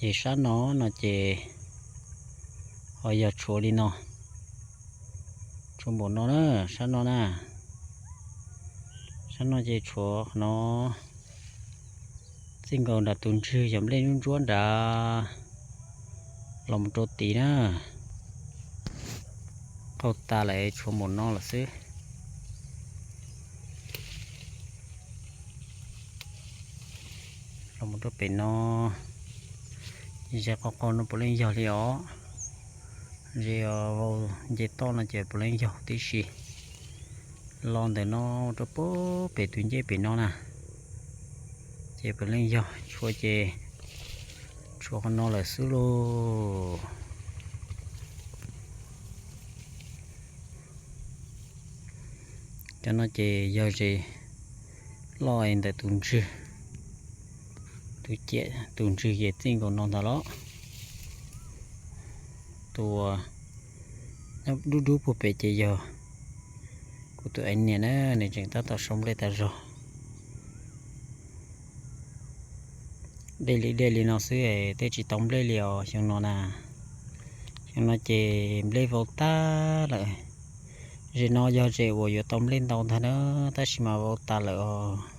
Ces sab no no ces ho yog tshuav li no, tshuav npaum no na, sab no na. Sab no ces tshuav qhov no, txij nkaus nram tus ntswg yog nplej ntsuab ntsuab nrad los mus rau tid na. Qaug tas lawm tshuav npaum no lawm xwb. Los mus rau pem no, ze qaug qaug no puav leej yog li os. Ze vau nce toj no ces puav leej yog tib si. Los ntawm no rau pem tus ncej pem no na, ces puav leej yog tshuav ces tshuav qhov no lawm xwb lauj. Cov no ces yog ze loj ntawm tus ntswg, tus ciam tus ntswg ces txij nkaus no ntag los. Tus nyob dub dub puag pem ces yog kuv tus ev niam na, nws tseem tab tom sau nplej tas zog. Dej li dej li no xwb, tej tsis tau nplej li os xyoo no na. Xyoo no ces nplej vau tag lawm. Zem no yog zem uas yuav tau nplej ntau ntag na, tab sis mas vau tas lawm os.